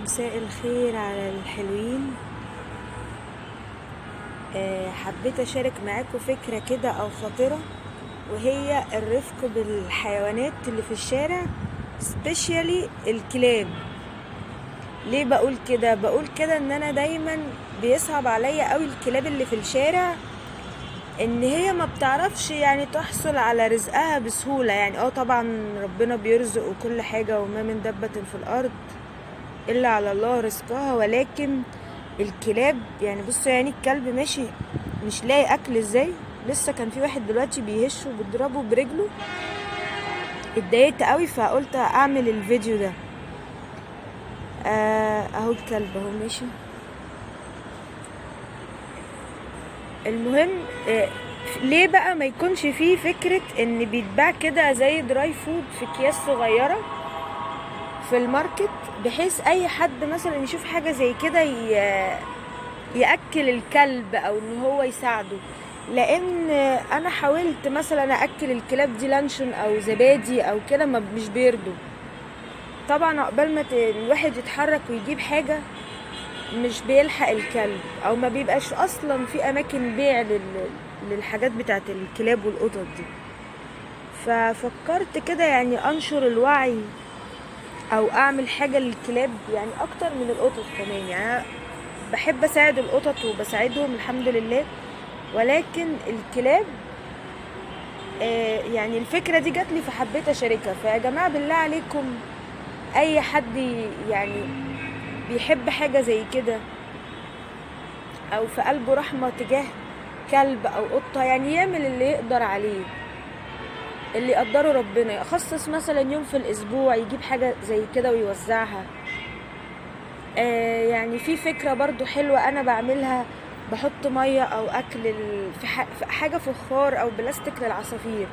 مساء الخير على الحلوين. حبيت أشارك معاكم فكرة كده أو خاطرة، وهي الرفق بالحيوانات اللي في الشارع، specially الكلاب. ليه بقول كده؟ بقول كده ان انا دايما بيصعب عليا قوي الكلاب اللي في الشارع، ان هي ما بتعرفش يعني تحصل على رزقها بسهولة. يعني طبعا ربنا بيرزق وكل حاجة، وما من دابة في الارض الا على الله رزقها، ولكن الكلاب يعني بصوا، يعني الكلب ماشي مش لاقي اكل ازاي. لسه كان في واحد دلوقتي بيهشه وبيضربه برجله، اتضايقت قوي فقلت اعمل الفيديو ده. اهو الكلب اهو ماشي. المهم ليه بقى ما يكونش فيه فكرة ان بيتباع كده زي dry food في اكياس صغيرة في ال market، بحيث اي حد مثلا يشوف حاجة زي كده يأكل الكلب او ان هو يساعده. لان انا حاولت مثلا اكل الكلاب دي لانشون او زبادي او كده، ما مش بيرضوا. طبعا عقبال ما الواحد يتحرك ويجيب حاجة مش بيلحق الكلب، او ما بيبقاش اصلا في اماكن بيع للحاجات بتاعت الكلاب والقطط دي. ففكرت كده يعني انشر الوعي او اعمل حاجة للكلاب يعني اكتر من القطط كمان. يعني انا بحب اساعد القطط وبساعدهم الحمد لله، ولكن الكلاب يعني الفكرة دي جات لي فحبيت اشاركها. فيا جماعة بالله عليكم، اي حد يعني بيحب حاجة زي كده او في قلبه رحمة تجاه كلب او قطة، يعني يعمل اللي يقدر عليه، اللي يقدره ربنا. يخصص مثلا يوم في الاسبوع يجيب حاجة زي كده ويوزعها. يعني في فكرة برضو حلوة انا بعملها، بحط مية او اكل في حاجة فخار او بلاستيك للعصافير،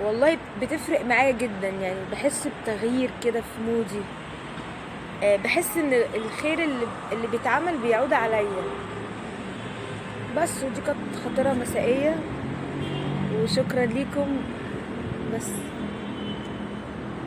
والله بتفرق معايا جدا. يعني بحس بتغيير كده في مودي، بحس ان الخير اللي بيتعمل بيعود عليا. بس ودي كانت خاطرة مسائية، وشكرا ليكم. بس.